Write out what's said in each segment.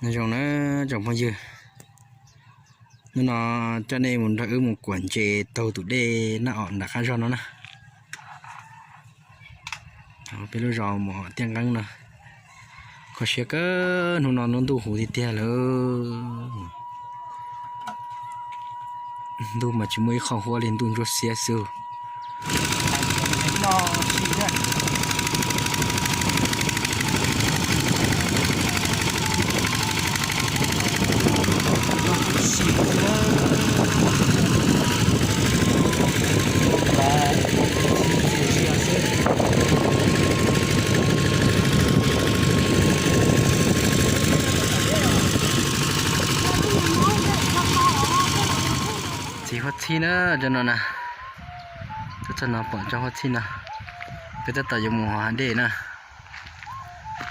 Zoo na tsoom phooj ywg, hnub no coj nej mus nrog wb mus kuam ntses taug tus dej Naj Om nram qab zog no na. Peb lub zos Mos Tiaj Nqeeb no, kho siab kawg, hnub no lub ntuj huv tiag tiag lawm. Ntuj mas tsis muaj ib qho huab li, ntuj ntsuab xiab xwb. Txiv huab txhib na, cov no na, tuaj txog no pom cov huab txhib no, peb tab tom yuav mus hav dej na.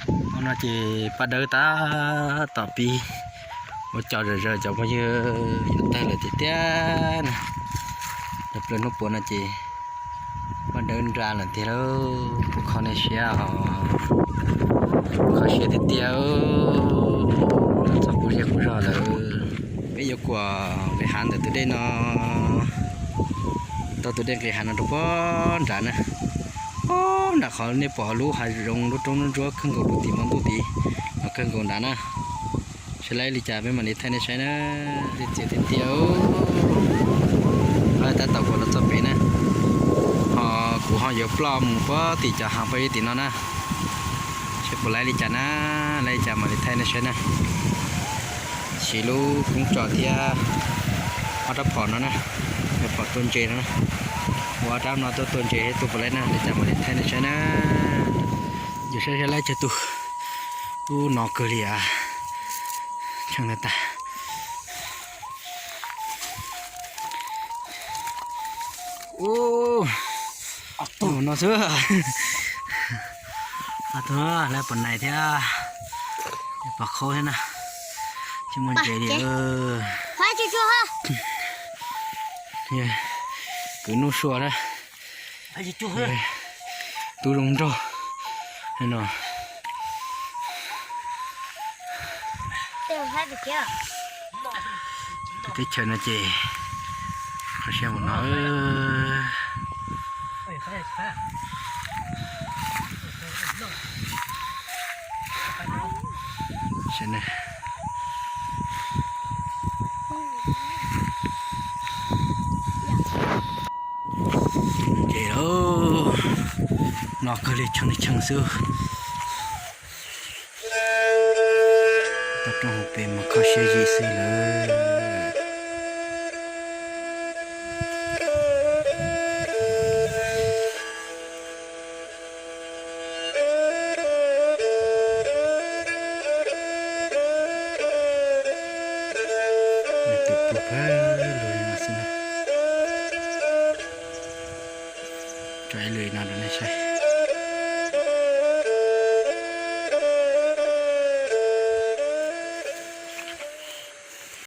Hnub no ces paj dawb tab tom pib ua cov zom zaws cov phooj ywg, yuav tawg lawm tiag tiag na. Tau plaws hnub puav no ces paj dawb nra lawm tiag lauj, kuv kho nej siab os, kho siab tiag tiag, txog qub zej qub zog lawm. Peb yuav kuam nqis hav ntawm tus dej no, taug tus dej nqis hav no rau puag nrad na. Puag nram qhov nej pom lub hav zoov lub roob ntsuab kawg nkaus rau tim mav ntuj tid, los kawg nkaus nrad na. Seb laib li cas peb mam li thaij nej saib na. Dej txias tiag tiag, tab tom kuam los txog pem na. Ho kuv ho yuav ploj mus puag tim cov hav paj ib tim no na. Seb puas laib li cas na, laib li cas mam li thaij nej saib na. Siv lub koob tso thiab ob rab phom no na, phom tua ntses no na. Ua ob rab no tuaj tua ntses seb tua puas laib na, li cas mam li thaij nej saib na. Yog saib saib laib cog tus, ub no kawg li as. Tshee tag. Ub, tus no xwb. Tus no lawv pom nais thiab, pom khaub thiab na. Tsis muaj ntses li. Kwv Nuj Sua na. Tub zoo nraug no. Teb chaws no ces kho siab mus no. Ces no kawg li, tshee li tshee xwb. Tau roob hauv pes mas kho siab zim xwb lawm. Tus pug pab lug li no xwb na. Tso ib lwm no rau nej saib.